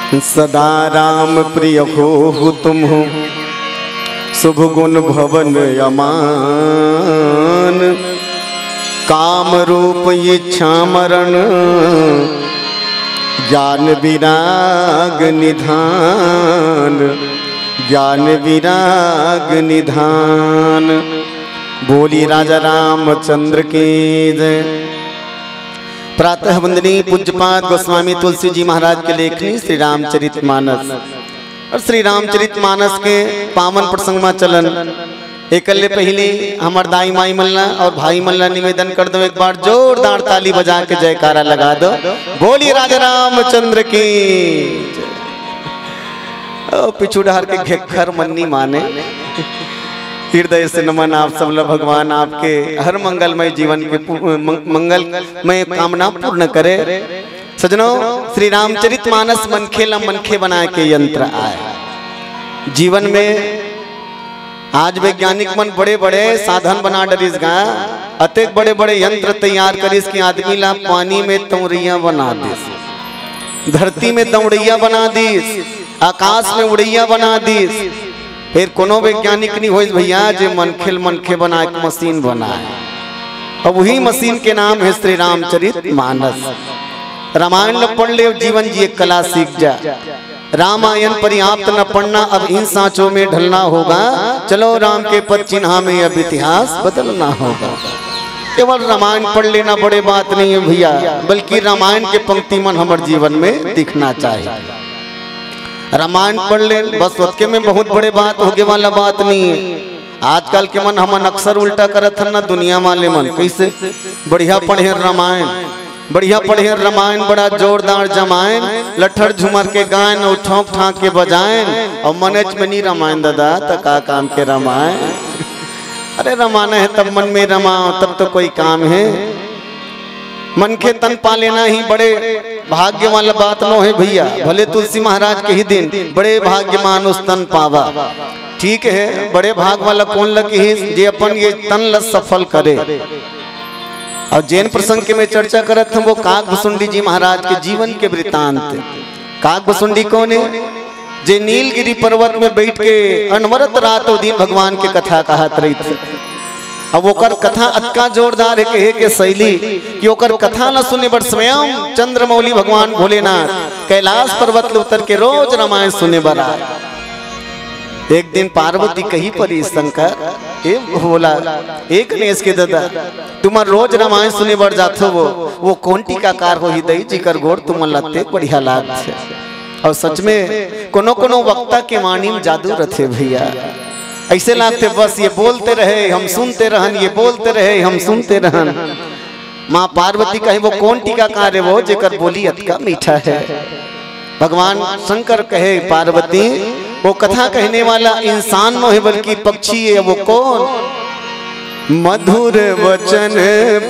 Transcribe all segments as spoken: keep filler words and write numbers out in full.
सदा राम प्रिय होहु तुम हो, शुभ गुण भवन अमान। काम रूप इच्छा मरण, ज्ञान विराग निधान, ज्ञान विराग निधान। बोली राजा रामचंद्र की जय। प्रातः वंदनीय पूज्यपाद गोस्वामी तुलसी जी महाराज के लेखनी श्री रामचरित मानस। और श्री रामचरित मानस के पावन प्रसंग में चलन, एकल्ले पहले हमर दाई माई मन ला और भाई मन ला निवेदन कर दो, एक बार जोरदार ताली बजा के जयकारा लगा दो। बोलिए राजा रामचंद्र की। ओ, पिछू डहर के घेखर मन नी माने। हृदय से नमन आप सब ला, भगवान आपके हर मंगलमय जीवन के पू-, मंग-, मंगलमय कामना पूर्ण करे। सजनों, श्री रामचरित मानस मनखे ला मनखे बनाए के यंत्र आय। जीवन में आज वैज्ञानिक मन बड़े-बड़े साधन बना डरिस गा, अतेक बड़े-बड़े यंत्र तैयार करिस कि आदमी ला पानी में तौरइया बना दिस, धरती में दौड़इया बना दिस, आकाश में उड़इया बना दिस। फिर कोनो वैज्ञानिक नहीं होइस भैया, जे मनखे ल मनखे बनाए के मशीन बनाए। अब वही मशीन के नाम है श्री रामचरित मानस। रामायण ल पढ़ ले, जीवन जिए कला सीख जा। रामायण पर्याप्त न पढ़ना, अब इन सांचों में ढलना होगा। चलो राम के पद चिन्हा में अब इतिहास बदलना होगा। केवल रामायण पढ़ लेना बड़े बात नहीं है भैया, बल्कि रामायण के पंक्ति मन हमर जीवन में दिखना चाहिए। रामायण पढ़ ले, बस ओतके में बहुत बड़े बात होगे वाला बात नहीं है। आजकल के मन हमन अक्सर उल्टा करत हन ना दुनिया वाले मन। कैसे? बढ़िया पढ़े रामायण, बढ़िया पढ़े रामायण, बड़ा जोरदार जमायन, लठर झुमर के गायन और ठोंक ठाक के बजायन, और मनच में नहीं रामायण दादा, त का काम के रामायण? अरे रमाना है तब मन में रमाओ, तब तो कोई काम है। मनखे तन पा लेना ही बड़े भाग्य वाला बात नो है भैया। भले तुलसी महाराज के ही दिन बड़े भाग्य मानुष तन पावा, ठीक है, बड़े भाग वाला कौन लगी है जे अपन ये तन ल सफल करे। और जैन प्रसंग के मैं चर्चा करत हूँ, वो काग भुसुंडी जी महाराज के जीवन के वृत्तांत। काग भुसुंडी कौन है? जे नीलगिरी पर्वत में बैठ के अनवरत रात और दिन भगवान के कथा कहत रहिथे। अब ओकर कथा अतका जोरदार है कहे के शैली कि ओकर कथा ला सुने बर स्वयं चंद्रमौली भगवान भोलेनाथ कैलाश पर्वत ले उतर के रोज रामायण सुने बर आए। एक दिन पार्वती कही परी शंकर, "ए भोला, ए गणेश के दादा, तुमन रोज रामायण सुने बर जाथो वो, वो कौन टीकाकार होही दई जिकर गोड़ तुमन ला अतेक बढ़िया लागथे?" और सच में कोनो कोनो वक्ता के वाणी में जादू रथे भैया। ऐसे लागथे बस ये बोलते रहे हम सुनते रहन, ये बोलते रहे हम सुनते रहन। माँ पार्वती कहे, "वो कौन टीकाकार है वो जेकर बोली अतका मीठा है?" भगवान शंकर कहे, "पार्वती, वो कथा कहने वाला इंसान नो है बल्कि पक्षी है।" "वो कौन?" "मधुर वचन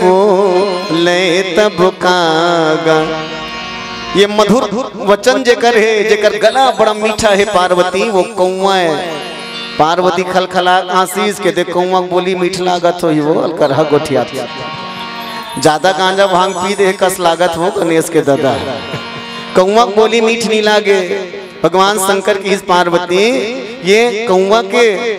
बोले तब कागा।" ये मधुर वचन जेकर है, जेकर गला बड़ा मीठा है पार्वती, वो कौआ है। पार्वती खलखला आशीष के दे, "कौआ के बोली मीठ लागत होही वो, अलकरहा गोठियात।" ज्यादा गांजा भांग पी दे कस लागत हो गणेश के दादा। कौआ के बोली मीठ नहीं लागे। भगवान शंकर कहिस, "पार्वती, ये कौआ के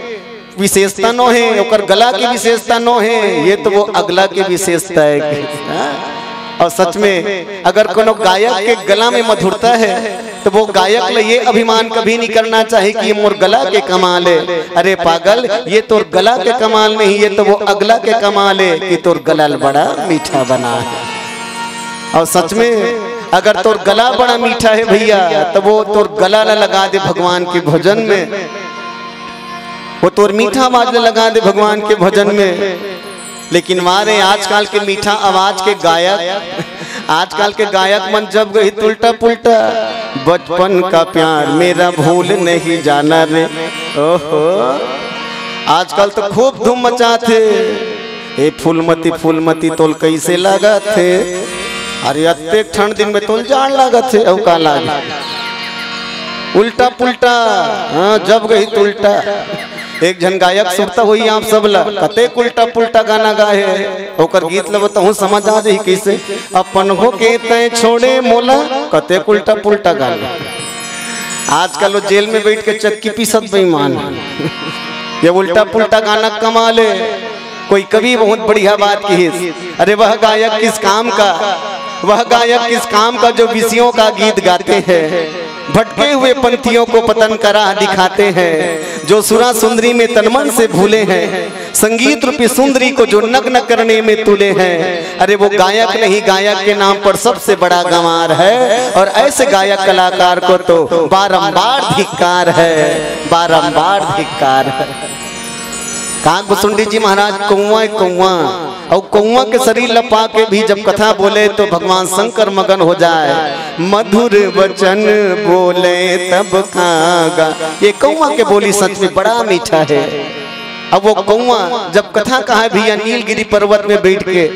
विशेषता नो है, ओकर गला के विशेषता नो है, ये तो वो अगला के विशेषता है।" हाँ? और सच में अगर कोनो गायक के गला में मधुरता है तो वो गायक ले ये अभिमान कभी नहीं करना चाहिए कि ये मोर गला के कमाल है। अरे पागल, ये तोर गला के कमाल नहीं, ये तो वो अगला के कमाल है कि तोर गला ल बड़ा मीठा बना है। और सच में अगर तोर गला बड़ा मीठा है भैया, तो वो तोर गला ला लगा दे भगवान के भजन में, वो तोर मीठा आवाज ला लगा दे भगवान के भजन में। लेकिन मारे आजकल के मीठा आवाज के गायक, आजकल के गायक मन जब गई उल्टा पुल्टा, "बचपन का प्यार मेरा भूल नहीं जाना रे।" ओहो, आजकल तो खूब धूम मचाथे। "ए फूलमती, फूलमती तोल कैसे लागत हे?" अरे अतेक ठंड दिन में तोल जाड़ लागत हे, अउ का लागे? उल्टा पुल्टा, हाँ, जब गई तो उल्टा। एक झन गायक सुरता होई आप सब ला, कतेक उल्टा पुल्टा गाना गाए हे, ओकर गीत ल बताहूँ, समझ आ जाही कैसे। "अपन हो के तय छोड़े मोला", कतेक उल्टा पुल्टा गाना। आजकल वो जेल में बैठ के चक्की पीसत बेईमान। ये उल्टा पुल्टा गाना कमाल हे। कोई कवि बहुत बढ़िया बात किहिस, अरे वह गायक किस काम का, वह गायक किस काम का जो विषयों का गीत गाते हैं, भटके हुए पंथियों को पतन का राह दिखाते हैं, जो सुरा सुंदरी में तन मन से भूले हैं, संगीत रूपी सुंदरी को जो नग्न करने में तुले हैं। अरे वो गायक नहीं, गायक के नाम पर सबसे बड़ा गंवार है। और ऐसे गायक कलाकार को तो बारंबार धिक्कार है, बारंबार धिक्कार है। काग भुसुंडी जी महाराज कौआ, कौआ, और कौआ के शरीर ल पा के भी जब कथा बोले तो भगवान शंकर मगन हो जाए। मधुर वचन बोले तब कागा। ये कौआ के बोली सच में बड़ा मीठा है। अब वो कौआ जब कथा कहा भैया नीलगिरी पर्वत में बैठ के,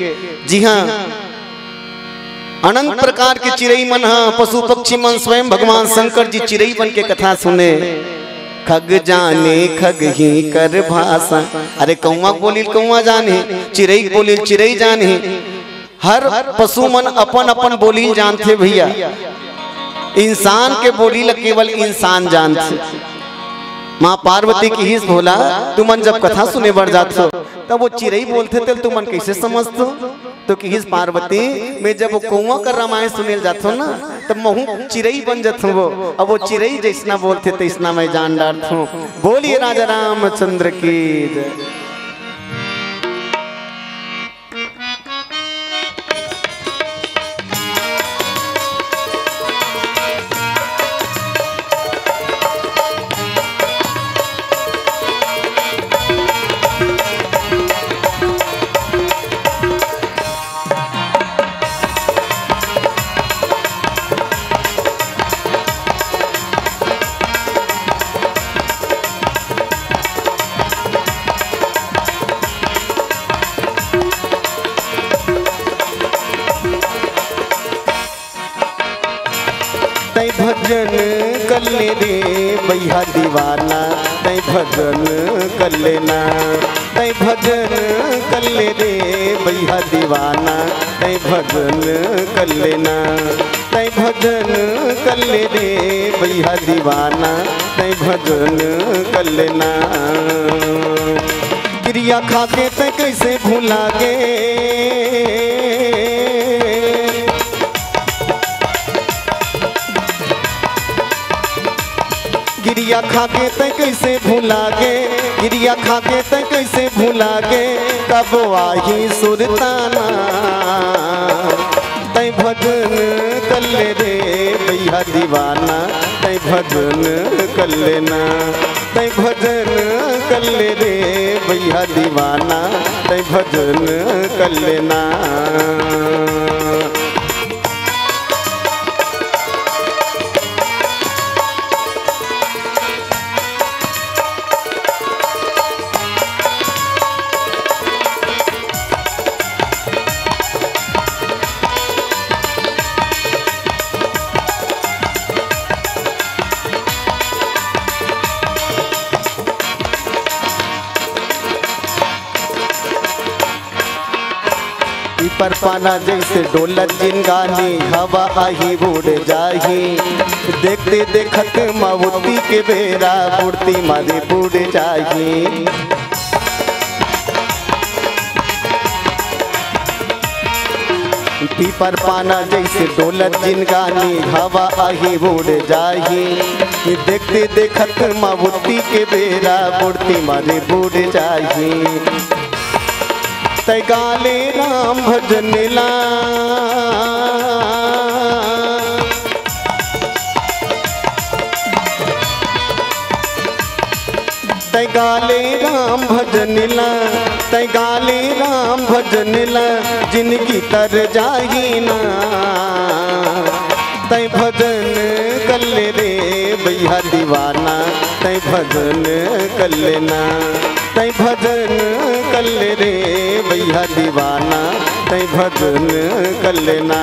जी हाँ, अनंत प्रकार के चिरई मन ह, पशु पक्षी मन, स्वयं भगवान शंकर जी चिरई बन के कथा सुने। खग जाने खग ही कर भाषा। अरे कौआ बोलिल कौआ जाने, चिरई बोलिल चिरई जाने। हर पशु मन अपन अपन बोली जानथे भैया, इंसान के बोली ल केवल इंसान जानथे। माँ पार्वती किहिस भोला, तुमन जब कथा सुने बर जाथो, तब वो चिरई बोलथे तेल तुमन कैसे समझथो? तो किहिस पार्वती, मैं जब वो कौआ कर रामायण सुने ल जाथो ना, तब महू चिरई बन जाथो वो। अब वो चिरई जैसना बोलथे तैसना मैं जान डारथो। बोलिए राजा रामचंद्र की जय। तै भजन कर ले रे भैया दीवाना, तै भजन कर लेना, तै भजन कर ले रे भैया दीवाना, तै भजन कर लेना, तै भजन कर ले रे भैया दीवाना, तै भजन कर लेना। किरिया खा के तै कैसे भुला गे, किरिया खा के तै कैसे भुला गे, किरिया खा के तै कैसे भुला गे, कब आही सुरताना। तै भजन कर ले रे भैया दीवाना, तै भजन कर लेना, तै भजन कर ले रे भैया दीवाना, तै भजन कर लेना। पीपर पाना जैसे डोलत जिनगानी, हवा आही उड़ जाही। देखते देखत मउती के बेरा, बुड़ती मारे बुड़ जाही। पीपर पाना जैसे डोलत जिनगानी, हवा आही उड़ जाही। देखते देखत मउती के बेरा, बुड़ती मारे बुड़ जाही। तै गाले राम भजन ला, तै गाले राम भजन ला, तै गाले राम भजन ला, जिनगी तर जाही ना। तै भजन कर ले रे भैया दीवाना, तै भजन कर लेना, तै भजन कर ले रे भैया दीवाना, तै भजन कर लेना।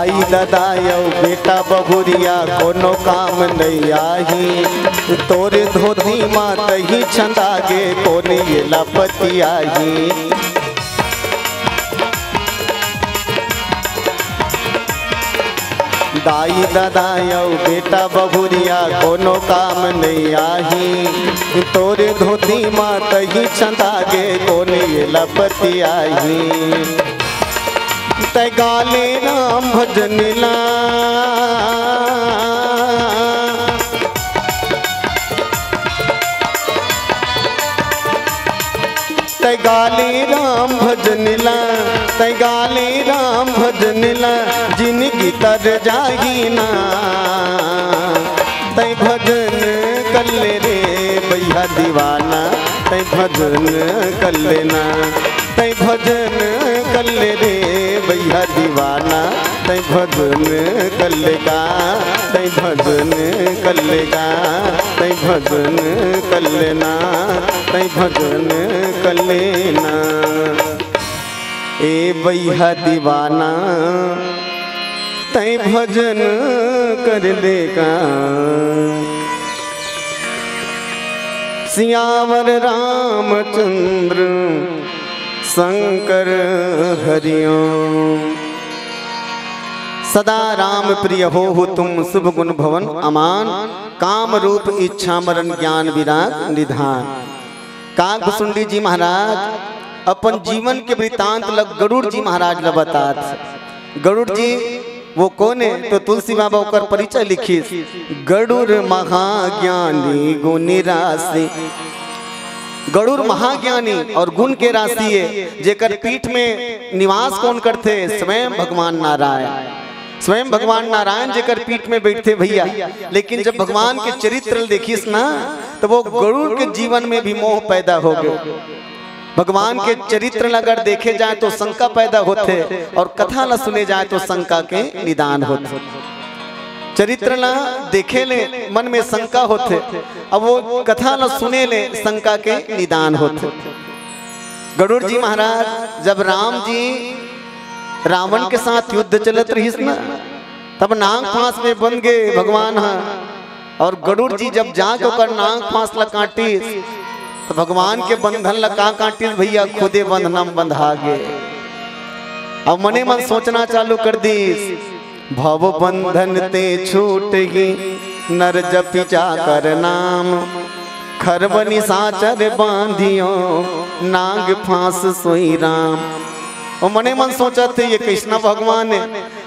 आई ददा अउ बेटा बहुरिया कोनो काम नइ आही, तोरे धोती म तही छंदा गे कोन येला पतियाही। दाई ददा अउ बेटा बहुरिया कोनो काम नइ आही, तोरे धोती म तही छंदा गे कोन येला पतियाही। तै गाले राम भजन ला, तै गाले राम भजन ला, तै गाले राम भजन ला, जिनगी तर जाही ना। तै भजन कर ले रे भैया दीवाना, तै भजन कर लेना। तै भजन कर ले रे भैया दीवाना, तै भजन कर लेगा, तै भजन कर लेगा, तै भजन कर लेना, तै भजन कर लेना। ए भैया दीवाना, तै भजन कर लेगा। सियावर रामचंद्र शंकर हरिओम। सदा राम प्रिय होहु तुम शुभ गुण भवन अमान, काम रूप इच्छा मरण ज्ञान विराग निधान। का भुसुंडी जी महाराज अपन जीवन के वृत्तांत ल गरुड़ जी महाराज ल बतात। गरुड़ जी वो कोन हे? तो तुलसी बाबा ओकर परिचय लिखिस, गरुड़ महाज्ञानी गुण राशि। गरुड़ महाज्ञानी और गुण के राशि हे, जेकर पीठ में निवास कोन करथे? स्वयं भगवान नारायण। स्वयं भगवान नारायण जेकर पीठ में बैठथे भैया। लेकिन जब भगवान के चरित्र ल देखिस ना, तो वो गरुड़ के जीवन में भी मोह पैदा हो गए। भगवान के चरित्र ल अगर देखे जाए तो शंका पैदा होथे, और कथा ल सुने जाए तो शंका के निदान होथे। चरित्र ल देखे ले मन में शंका होथे, अब वो कथा ल सुने ले शंका के निदान होथे। गरुड़ जी महाराज, जब राम जी रावण के साथ युद्ध चलत रहिस ना, तब नाग फांस में बंध गए भगवान ह। और गरुड़ जी जब जाके ओकर नाग फांस ला काटिस, तो भगवान के बंधन ला का काटिस भैया, खुदे बंधना में बंधा गए। अब मने मन सोचना चालू कर दिस, भव बंधन ते छूटहि नर जपि जाकर नाम, खरब निशाचर बांधियो नाग फांस सोई राम। ओ मने मन सोचत हे, ये कइसना भगवान हे?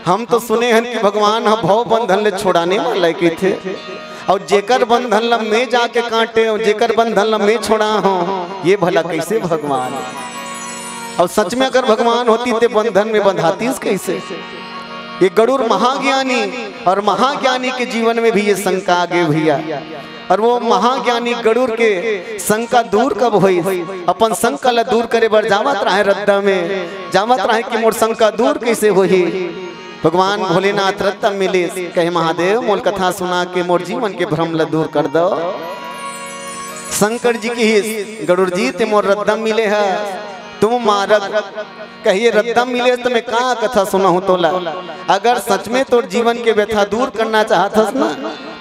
हम तो सुने हन कि भगवान ह भव बंधन ले छुड़ाने वाला हे कहिथे, अउ जेकर बंधन ल मैं जाके काटे हूँ, जेकर बंधन ल मैं छुड़ा हूँ, ये भला कइसे भगवान हे? अउ सच में अगर भगवान होतिस ते बंधन में बंधातिस कइसे? ये गरुड़ महाज्ञानी, और महाज्ञानी के जीवन में भी ये शंका आ गई भैया। और वो महाज्ञानी गरुड़ के शंका दूर कब होई? अपन शंका ला दूर करे बर जावत रहे रद्दा में, जावत रहे कि मोर शंका दूर कइसे होही? भगवान भोलेनाथ रद्दा मिलिस, कहे, महादेव, मोल कथा सुना के मोर जीवन के भ्रम ला दूर कर दो। शंकर जी कहिस, गरुड़ जी, ते मोर रद्दा मिले ह, तुम मारग कहिए रद्दा मिले त मैं का कथा सुनाहूं तोला। अगर सच में तोर जीवन के व्यथा दूर करना चाहत हस ना,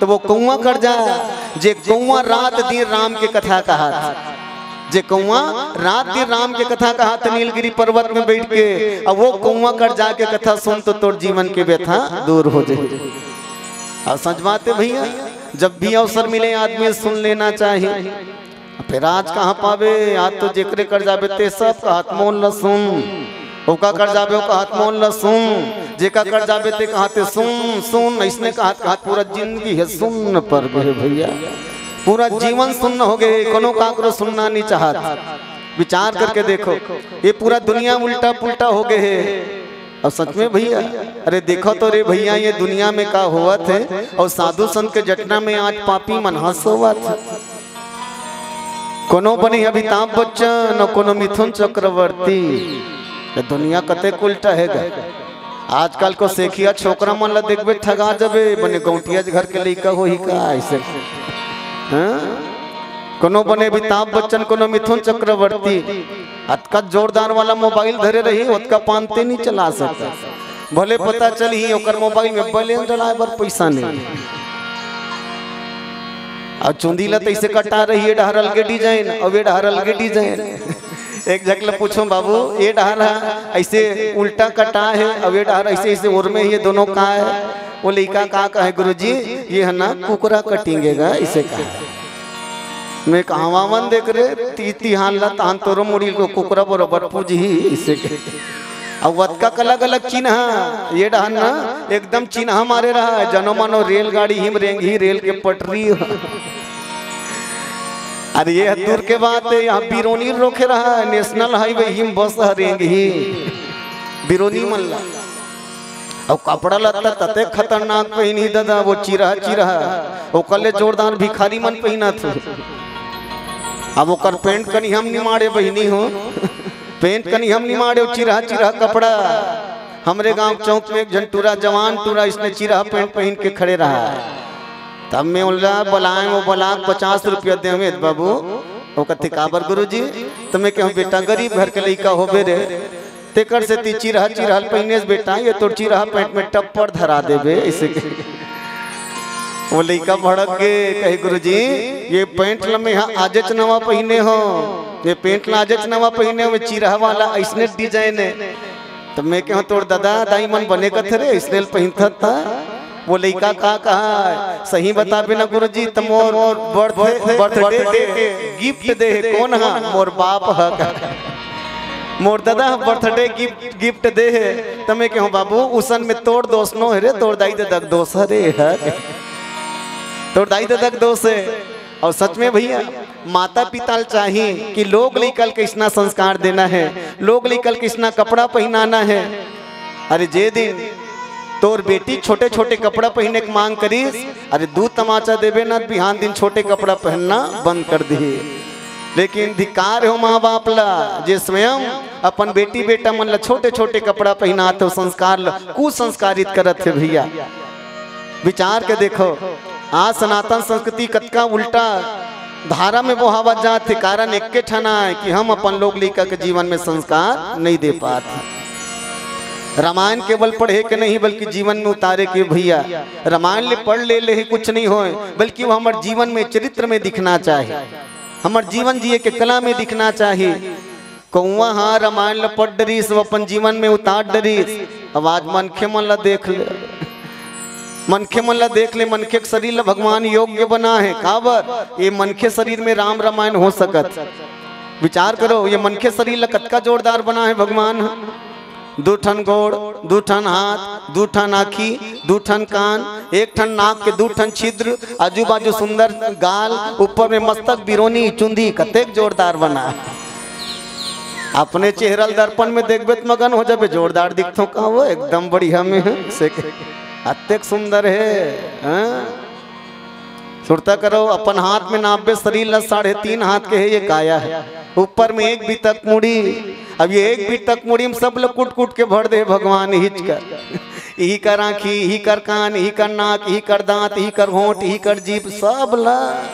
तो वो कौआ कर जा, जे कौआ रात दिन राम के कथा कहत, जे कौआ रात दिन राम के कथा कहत नीलगिरी पर्वत में बैठ के, अब वो कौआ कर जाके कथा सुन तो तोर जीवन के व्यथा दूर हो जाए। और सच बात है भैया, जब भी अवसर मिले आदमी सुन लेना चाहिए। फिर आज कहाँ पाबे, आज तो जेकरे कर जाबे ते सब कहत मोन ल सुन, ओका कर जाबे ओ कहत मोन ल सुन, जेका कर जाबे ते कहते सुन सुन, अइसने कहत कहत पूरा जिंदगी हे सुन्न पर गे भैया। पूरा जीवन सुन्न हो गे, कोनो काकरो सुनना नहीं चाहत। विचार करके देखो, ये पूरा दुनिया उल्टा पुल्टा हो गे हे। और सच में भैया, अरे देखो तो रे भैया, ये दुनिया में का होवत हे, और साधु संत के जटना में आज पापी मन हंस होवत हे। कोनो बने अमिताभ बच्चन और कोनो मिथुन चक्रवर्ती। ये दुनिया कतेक उल्टा हे गा। आजकल को सेखिया छोकरा मन ला देखबे ठगा जबे, बने गौंटिया घर के लइका होही का अइसे। हाँ? कोनो बने अमिताभ बच्चन, कोनो मिथुन चक्रवर्ती, अतका जोरदार वाला मोबाइल धरे रही, ओतका पानते नहीं चला सकता। भले पता चलही ओकर मोबाइल में बैलेंस डलाए बर पैसा नहीं। अउ चुंदी ला तइसे कटा रही, ये डहर अलगे डिजाइन, अउ ये डहर अलगे डिजाइन। एक झक ला पूछों, "बाबू, ये डहर ह अइसे उल्टा कटा हे, अउ ये डहर अइसे, अइसे ओर में, ये दोनों का हे?" वो लइका का कहे, "गुरुजी, ये ह ना कुकरा कटिंग हे गा," अइसे कहे। मैं कहा, "वामन देख रे, ती, तिहान ला तहान तोरो मुड़ी को कुकरा बरोबर पूजही," अइसे कहे। अउ वतका के अलग-अलग चिन्हा, ये डहर ना एकदम चिन्हा मारे रहा, जनो मनो रेलगाड़ी हिम रेंगही, रेल के पटरी। अरे ये दूर के बात हे, यहाँ बिरोनी रोके रहा, नेशनल हाईवे हिम बस ह रेंगही, बिरोनी मन ला। अउ कपड़ा लत्ता तते खतरनाक पहिनही ददा, वो चिरहा चिरहा, ओकर ले जोरदार भिखारी मन पहिनत हे। अब ओकर पैंट कनी हम निमाड़े बहिनी हो, पैंट कनी हम निमाड़े, वो चिरहा चिरहा कपड़ा। हमरे गांव चौक में एक झन टूरा, जवान टूरा, इसने चिरहा पैंट पहिन के खड़े रहा। तब मैं ओला बलाए, वो बला के पचास रुपया देवे बाबू। वो कथे, "काबर गुरुजी?" तो मैं कहूँ, "बेटा, गरीब घर के लइका होबे रे, तेकर सेती चिरहा चिरहा ल पहिनेस बेटा, ये तोर चिरहा पैंट में टप्पर धरा देबे," अइसे के। वो लइका भड़क गे, कहे, "गुरुजी, ये पैंट ल मैं हा आजेच नवा पहिने हो, ये पैंट ल आजेच नवा पहिने हो, ये चिरहा वाला अइसने डिजाइन हे।" तो मैं कहूँ, "तोर ददा दाई मन बने कथे रे, अइसने ल पहिनथस त।" वो लइका का कहा, "सही बताबे ना गुरुजी, त मोर बर्थ-, बर्थडे के गिफ्ट दे हे।" "कोन हा?" "मोर बाप ह।" "मोर ददा ह बर्थडे गिफ्ट, गिफ्ट दे हे।" त मैं कहूँ, "बाबू, उसन में तोर दोस नो हे रे, तोर दाई ददा के दोस हरे ह, तोर दाई ददा के दोस हे।" अउ सच में भइया, माता पिता ल चाही कि लोग लइका ल कइसना संस्कार देना हे, लोग लइका ल कइसना कपड़ा पहिनाना हे। अरे जे दिन तोर बेटी छोटे छोटे कपड़ा पहिने के मांग करिस, अरे दू तमाचा देबे ना, बिहान दिन छोटे कपड़ा पहनना बंद कर दिही। लेकिन धिक्कार हो माँ बाप ला, जे स्वयं अपन बेटी बेटा मन ला छोटे छोटे कपड़ा पहिनात हो, संस्कार ला कुसंस्कारित करत हे भइया। विचार के देखो, आज सनातन संस्कृति कतका उल्टा धारा में बोहावत जात हे, कारण एक्के ठन आय कि हम अपन लोग लइका के जीवन में संस्कार नइ दे पात। रामायण केवल पढ़े के नहीं, बल्कि जीवन में उतारे के भइया। रामायण ले पढ़ ले, ले ही कुछ नहीं होय, बल्कि वो हमर जीवन में, चरित्र में दिखना चाही, हमर जीवन जिए के कला में दिखना चाही। कौवा ह रामायण ल पढ़ डरिस, वो अपन जीवन में उतार डरिस। अब आज मनखे मन ल देख ले, मनखे मन ल देख ले, मनखे के शरीर ल भगवान योग्य बना हे। काबर? ये मनखे शरीर में राम रामायण हो सकत। विचार करो, ये मनखे शरीर ल कतका जोरदार बना हे भगवान ह। दू ठन गोड़, दू ठन हाथ, दू ठन आँखी, दू ठन कान, एक ठन नाक के दू ठन छिद्र, आजू बाजू सुंदर गाल, ऊपर में मस्तक, बिरोनी, चुंदी, कतेक जोरदार बना हे। अपने चेहरा ल दर्पण में देखबे त मगन हो जाबे, जोरदार दिखथों का वो, एकदम बढ़िया में हे, से के, अतेक सुंदर हे, हाँ? सुरता करो, अपन हाथ में नापबे शरीर ला, साढ़े तीन हाथ के हे ये काया हे, ऊपर में एक बितक मुड़ी। अब ये एक बितक मुड़ी में सब ल कुट कुट के भर दे भगवान, इहिच कर, इही कर आँखी, इही कर कान, इही कर नाक, इही कर दांत, इही कर होंठ, इही कर जीभ, सब ला।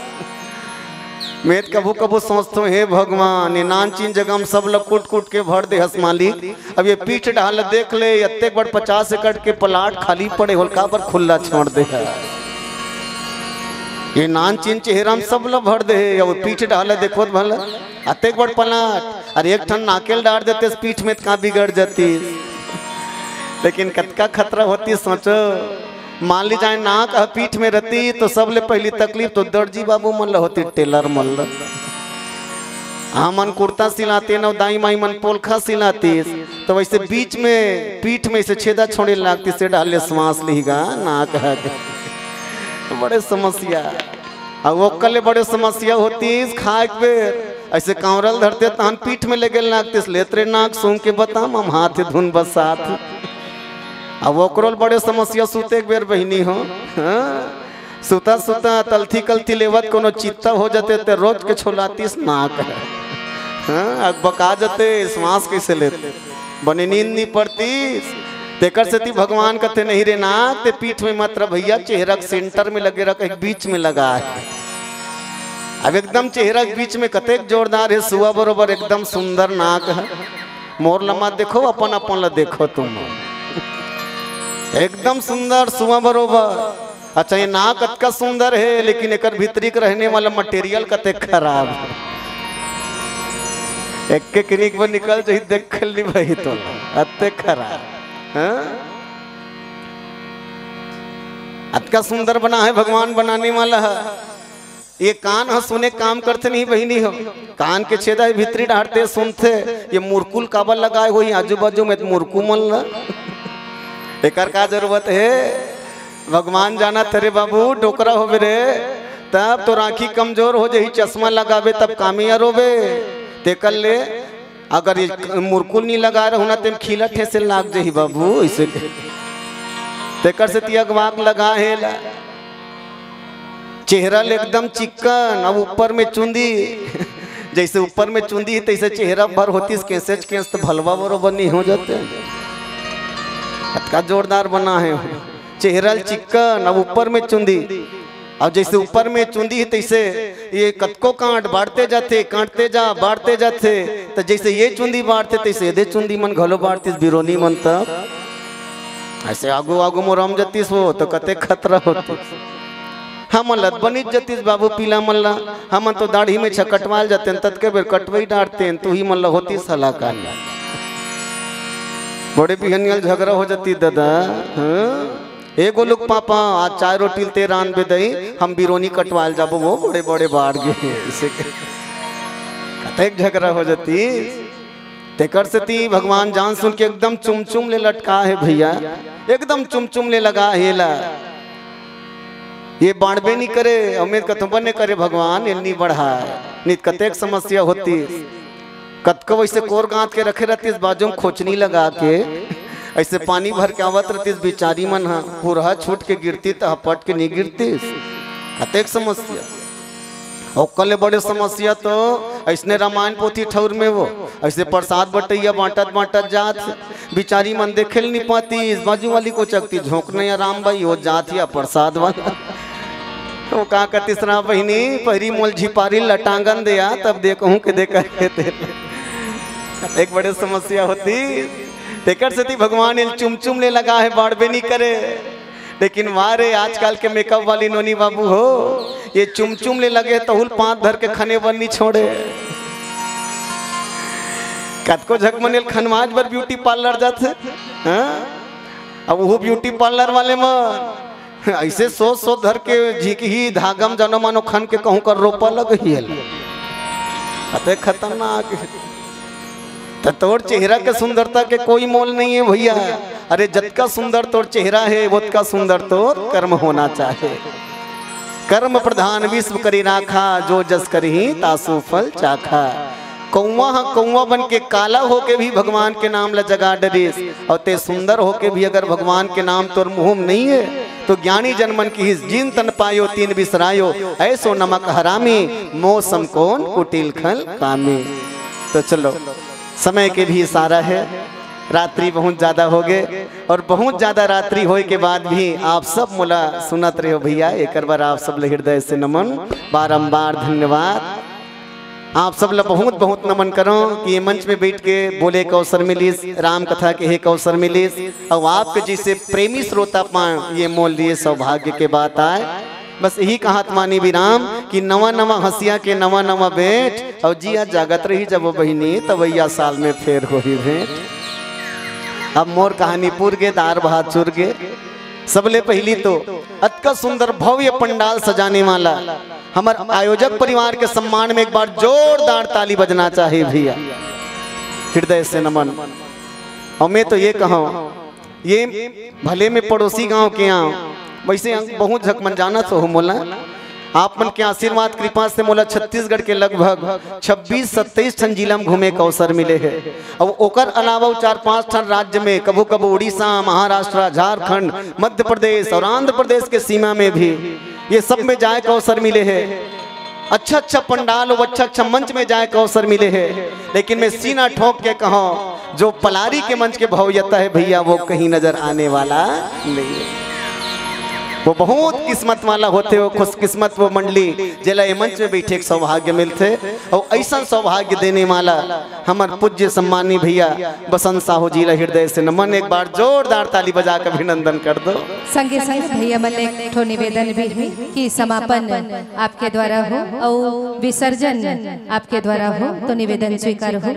मैं त कभू कभू सोचथों, हे भगवान, ये नानचिन जगह में सब ल कुट कुट के भर दे हस मालिक। अब ये पीठ डहर ल देख ले, अतेक बड़ पचास एकड़ के प्लाट खाली पड़े होल, काबर खुल्ला छोड़ दे हे? ये नानचिन चेहरा में सब ल भर दे हे, अब पीठ डहर ल देखो त भला, अतेक बड़ प्लाट, अरे एक ठन नाके ल डार देते पीठ में त का बिगड़ जाती? लेकिन कतका खतरा होती सोचो। मान ली जाए नाक ह पीठ में रहती तो सबले पहली तकलीफ तो दर्जी बाबू मन ल होती, टेलर मन ल। हमन कुर्ता सिलाते न, दाई माई मन पोलखा सिलातीस, तो वैसे बीच में पीठ में से छेदा छोड़े लागती, से डहर ले श्वास लिही गा नाक ह। तो बड़े समस्या। अउ ओकर ले बड़े समस्या होतीस खाए के बेर, अइसे कांवरा ल धरते तहन पीठ में लेगे लागतीस, लेत रे नाक सूंघ के बता, मम हाथ धुन बसात। अउ ओकरो ले बड़े समस्या सूते के बेर बहिनी हो, हाँ? सुता सुता तलथी कलथी लेवत कोनो चित्ता हो जाते ते रोज के छोलातीस नाक। हाँ, अकबका जाते, श्वास कइसे लेते? बने नींद नी पड़तीस। तेकर सेती भगवान कथे, "नहीं रे नाक, ते पीठ में मत रख भैया, चेहरा के सेंटर में लगे रख, एक बीच में लगा हे।" अब एकदम चेहरा के बीच में कतेक जोरदार हे, सुआ बरोबर एकदम सुंदर नाक हे। मोर ल मत देखो, अपन अपन ल देखो तुम। एकदम सुंदर, सुआ बरोबर। अच्छा, ये नाक अतका सुंदर हे, लेकिन एकर भीतरी के रहने वाला मटेरियल कते खराब हे। एक के क्लिनिक पर निकल जाही, देख ली भाई तो, अते खराब। हाँ? अतका सुंदर बना हे भगवान बनाने वाला हे। ये कान ह सुने काम करथे नहीं बहिनी हो, कान के छेदा हे भीतरी डारथे सुनथे। ये मुरकुल काबर लगाए होही आजू बाजू में मुरकू मन ला? एकर का जरूरत हे? भगवान जानत हे रे बाबू, डोकरा होबे रे, तब तोर आँखी कमजोर हो जाही, चश्मा लगाबे तब कामियार होबे। तेकर ले अगर ये मुरकुल नहीं लगा रहू ना, तेम खीला ठेसे लाग जाही बाबू। इसे तेकर से तिया वाक लगा हे ला। चेहरा ले एकदम चिक्कन, अब ऊपर में चुंदी। जैसे ऊपर में चुंदी हे, तैसे चेहरा भर होतीस केसेच केस, तो भलवा बरोबर नहीं हो जाते। अतका जोरदार बना हे। चेहरा ले चिक्कन, अब ऊपर में चुंदी। अब जैसे ऊपर में चुंदी हे, तैसे ये कतको कांट बाढ़ते जाथे, कांटते जा, बाढ़ते जाथे। तो जैसे ये चुंदी बाढ़थे, तैसे एदे चुंदी मन घलो बाढ़तीस, बिरोनी मन तब। ऐसे आगू आगू मोरम जतीस हो, तो कते खतरा होतीस। हमन लत बनित जतीस बाबू पीला मन ला, हमन तो दाढ़ी में छकटवाल जातेन, ततके बेर कटवई डारतेन, तू ही मन ला होतीस हलाकान। बड़े बिहनियल झगड़ा हो जतीस दादा। हाँ? ए गोलुक पापा, आज चाय रोटी ल ते रांध बे दई, हम बिरोनी कटवाल जाबो, वो बड़े बड़े बाढ़ गे। इसे के कतेक झगड़ा हो जतीस। तेकर सेती भगवान जान सुन के एकदम चुमचुम ले लटका हे भैया, एकदम चुमचुम ले लगा हे ला। ये बांटबे नहीं करे, अमित कथों बने करे भगवान, ये नहीं बढ़ाए, नहीं कतेक समस्या होतीस। कतको वैसे कोर गांथ के रखे रहतीस, बाजू में खोचनी लगा के, ऐसे पानी भर के आवत रहतीस, बिचारी मन ह पुरहा छूट के गिरती त हपट के नहीं गिरतीस। कतेक समस्या। ओकर ले बड़े समस्या तो ऐसने रामायण पोथी ठौर में वो ऐसे प्रसाद बटैया बांटत बांटत जात, बिचारी मन देखे ल नहीं पातीस, बाजू वाली कोचकती झोंकने या राम भाई हो जात या प्रसाद वाला। तो का कतिस ना बहिनी, पहिरी मोल झिपारी ल टांगन दे या, तब देखहूं के दे करके दे। एक बड़े समस्या होतीस। तेकर सेती भगवान इल चुमचुम ले लगा हे, बांटबे नहीं करे। लेकिन वाह रे, आजकल के मेकअप वाली नोनी बाबू हो, ये चुमचुम ले लगे तहूल पांत धर के खने बर नहीं छोड़े। कतको झक मन इल खनवाज बर ब्यूटी पार्लर जाथे। हाँ? अब वो ब्यूटी पार्लर वाले मन ऐसे सोच सोच धर के झिकही धागम जनो मानो खन के कहूं कर रोपा लगही हे। अते खतरनाक हे। त तोर चेहरा के सुंदरता के कोई मोल नहीं हे भैया। अरे जतका सुंदर तोर चेहरा हे, ओतका सुंदर तोर कर्म होना चाहे। कर्म प्रधान विश्व करी राखा, जो जस करही तासु फल चाखा। कौवा ह कौवा बन के काला होके भी भगवान के नाम ला जगा डरिस, और ते सुंदर होके भी अगर भगवान के नाम तोर मुंह में नहीं हे, तो ज्ञानी जन मन किहिस, जिन तन पायो तीन बिसरायो, ऐसो नमक हरामी, मौसम कौन कुटिल खल कामी। तो चलो, समय के भी इशारा हे, रात्रि बहुत ज्यादा हो गे, और बहुत ज्यादा रात्रि होय के बाद भी आप सब मोला सुनत रहे हो भैया, एकर बर आप सब ले हृदय से नमन, बारंबार धन्यवाद। आप सब ला बहुत बहुत नमन करो कि ये मंच में बैठ के बोले के अवसर मिलिस, राम कथा के एक अवसर मिलिस, और आपके जैसे प्रेमी श्रोता पाए, ये मोर लिए सौभाग्य के बात आय। बस यही कहत मानी विराम कि नवा नवा हंसिया के नवा नवा भेंट, और जिया जागत रही जब बहिनी, तवैया साल में फेर होही भेंट। अब मोर कहानी पुर गे, दार भात चुर गे। सबले पहली तो अतका सुंदर भव्य पंडाल सजाने वाला हमर आयोजक परिवार के सम्मान में एक बार जोरदार ताली बजना चाहे भैया, हृदय से नमन। और मैं तो ये कहूँ, ये भले में पड़ोसी गांव के आंव, वैसे बहुत झक मन जानत हो मोला। आप मन के आशीर्वाद कृपा से मोला छत्तीसगढ़ के लगभग छब्बीस सत्ताईस ठन जिला में घूमे के अवसर मिले हे। अब ओकर अलावा चार पांच ठन राज्य में, कभू कभू उड़ीसा, महाराष्ट्र, झारखंड, मध्य प्रदेश और आंध्र प्रदेश के सीमा में भी ये सब में जाए के अवसर मिले हे। अच्छा अच्छा पंडाल और अच्छा अच्छा मंच में जाए के अवसर मिले हे, लेकिन मैं सीना ठोक के कहूँ, जो पलारी के मंच के भव्यता हे भैया, वो कहीं नजर आने वाला नहीं हे। वो बहुत किस्मत वाला होथे, वो खुशकिस्मत वो मंडली, जेला ये मंच में बैठे के सौभाग्य मिलथे। और ऐसा सौभाग्य देने वाला हमर पूज्य सम्मानी भैया बसंत साहू जी ला हृदय से नमन। एक बार जोरदार ताली बजा के अभिनंदन कर दो। संगे संग भैया मन ले एक ठो निवेदन भी है कि समापन आपके द्वारा हो और विसर्जन आपके द्वारा हो, तो निवेदन स्वीकार हो।